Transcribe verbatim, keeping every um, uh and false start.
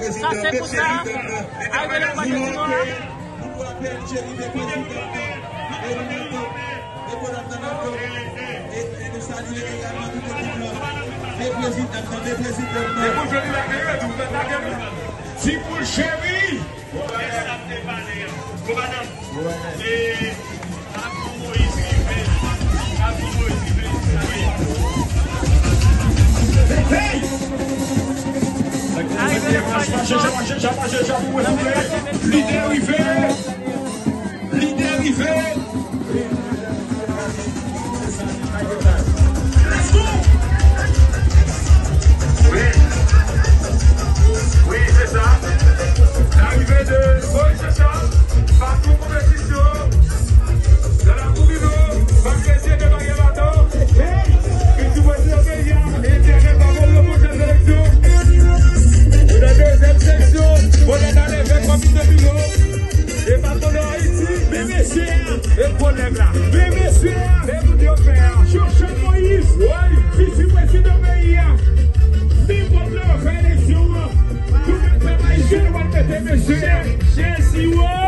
Sa se pou sa, Ariel ap mache sou nou an. Nou dwe apèl Jerry, men prezidan nan, e nou nan, e nou nan, e nou salye egalman tout ekip lan. Men prezidan nan, men prezidan nan. Ti poul Jerry. Hey! Lidè rive! Lidè rive! Let's go! Wi. Wi, se sa. Larive de Moïse Jean Charles, patwon konpetisyon. Nan lakou Milo, pa kreze de bagay baton. Hey! Ki sou pwenti nan peyi a, Etènèl pa vòlò pwochèn seleksyon. Pou nan dezyèm seksyon, Bonèt ale vèk kòm de Milo. E patwon de Ayiti, men mesye a. E gwo nèg la. Men mesye a. Men moun yo fè a. Jojo Moïse. Wi. Fisi prezidan peyi a. Fin pòt la fè eleksyon an. Tout nèg pèp ayisyen nou pral mete mesye a. Jezi, wo.